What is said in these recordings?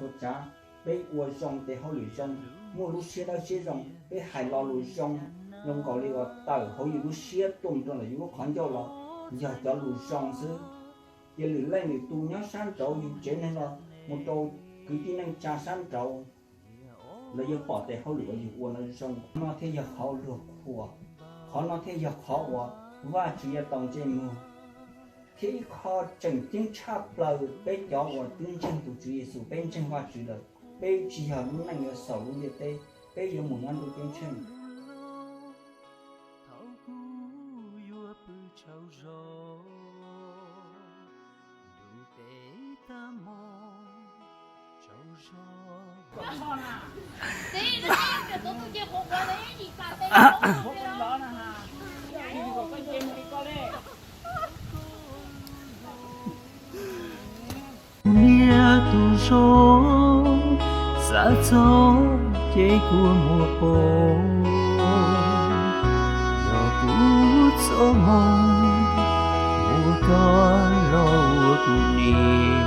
Ua tsav, peb ua zoo tes hauj lwm zoo, muaj lub siab dawb siab zoo, peb hais lo lus zoo, zoo nkaus li uas tawm hauv yus lub siab tuaj mus rau ntawm yus lub qhov ncauj los yog cov lus zoo xwb. Cia lwm leej lwm tus nyob sab nraud yus tsev neeg los mus rau kwv tij neej tsa sab nraud, lawv yuav pom tes hauj lwm uas yus ua no zoo. Qhov no thiaj yog qhov luag qhuas, qhov no thiaj yog qhov uas Vajtswv yuav tau ntsej muag. Thiab ib qho tseem ceeb tshaj plaws, peb cov uas twb ntseeg tus Tswv Yexus, peb ntseeg Vajtswv lawm, peb tsis yog lub neej yuav xaus lub ntiaj teb, peb yuav mus nyob ntuj ceeb tsheej. Niag tus zog xav txog ces kuv muaj poob, yog kuv txoj hmoo ua koj los ua kuv niam.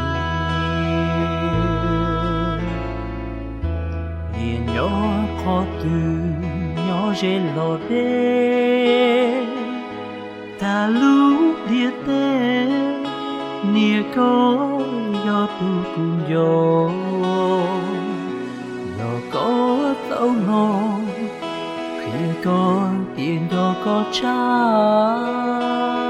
Niam nyob qhov twg nyob ze los deb, tag lub ntiaj teb, niam koj yog tus kuv nco, yog koj tau hnov, qhia koj tias nco koj tshaj.